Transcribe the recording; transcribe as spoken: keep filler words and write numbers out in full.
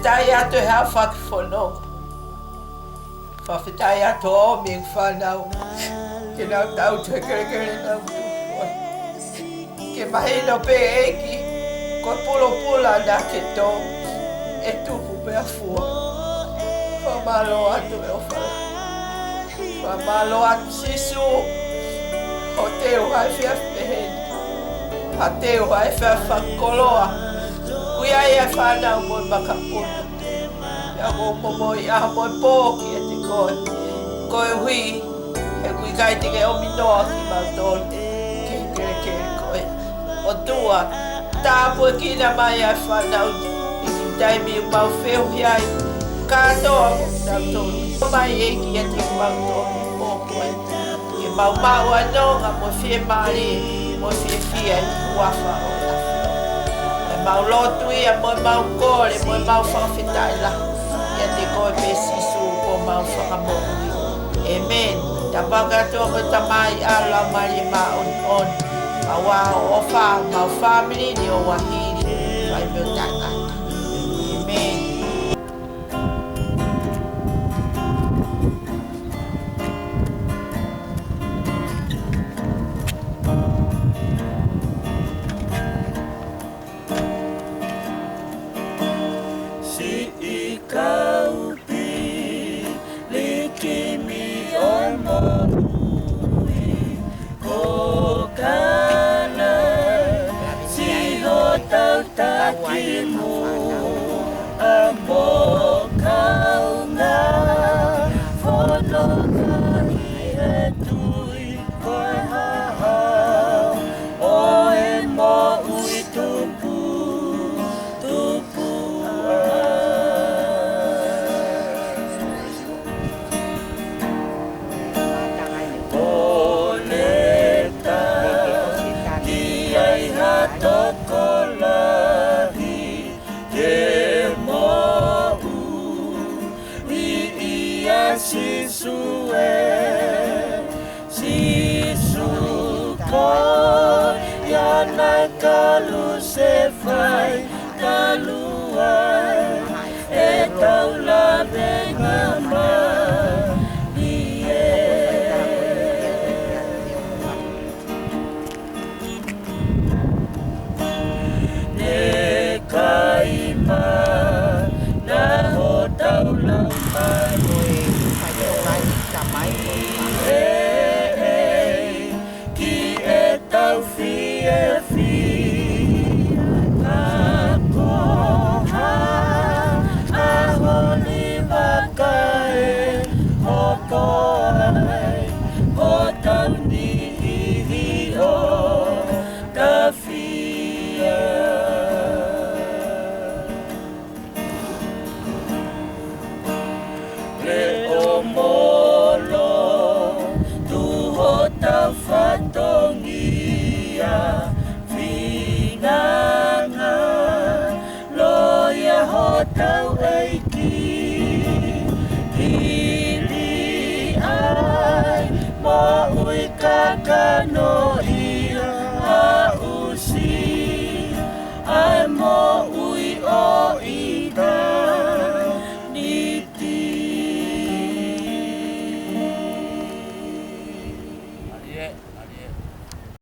Fakafetaʻi atu he haʻu fakafononga. Fakafetaʻi atu ʻo ʻomi e fānau ke nau tau atu he kelekele naʻa nau tupu ai. Ke mahino pē ʻEiki, ko e pulopula naʻa ke tō ʻe tupu pea fua. Fakamālō atu e ʻofa. Fakamālō atu Sīsū, hoʻo teu ʻa e efiafi pehē ni. Hoʻo teu ʻa e efiafi fakakoloa. Kuia ʻa e fānau mo e makapuna. ʻIa ko momoi ʻa mo e pō kiate koe. Koeʻuhi he ʻoku ʻikai te ke ʻomi noa kimautolu ki he kelekele ko ē. ʻOtua, tāpuekina mai ʻa e fānau ni ʻi he taimi ʻoku mau feohi ai kātoa mo kinautolu. Mai ʻEiki ʻiate kimautolu ʻi he pō ko ē. Ke mau maʻu ʻa e nonga mo e fiemālie mo e fiefia ʻi he huafa ʻo e ʻAfiona. ʻOku mau lotu ia mo ʻemau kole mo ʻemau fakafetaʻi lahi ʻiate koe pē Sīsū ko homau Fakamoʻui. ʻĒmeni. Tāpuaki atu ʻa e Tamai, ʻAlo, Laumālie Māʻoniʻoni. Mau ʻā ʻo ʻofa, mau fāmili ni ʻo ʻaho ni, fai pē ʻo taʻengata. ʻĒmeni. Siʻi kau pilikimi ʻo e moʻui, ko Kalaisi hotau takimuʻa mo kaungā fononga ʻi he tui, ko e hā ʻo e moʻui tupu, tupu ai. Koleta ki ai ha tokolahi ke moʻui ʻia Sīsū ē. Sīsū ko ia naʻe kalusefai talu ai ʻetau lavengamālie. Naʻe ʻikai mana hotau laumālie ki heʻetau fiefia, ka ko ha ʻaho ni vaka ʻe hoko ai hotau niʻihi ʻo ka fia. Leʻo mo lotu hotau fatongia, finangalo ia hotau ʻEiki. Hili ai moʻui kakano ia, aʻusia ai moʻui ʻo ʻitāniti.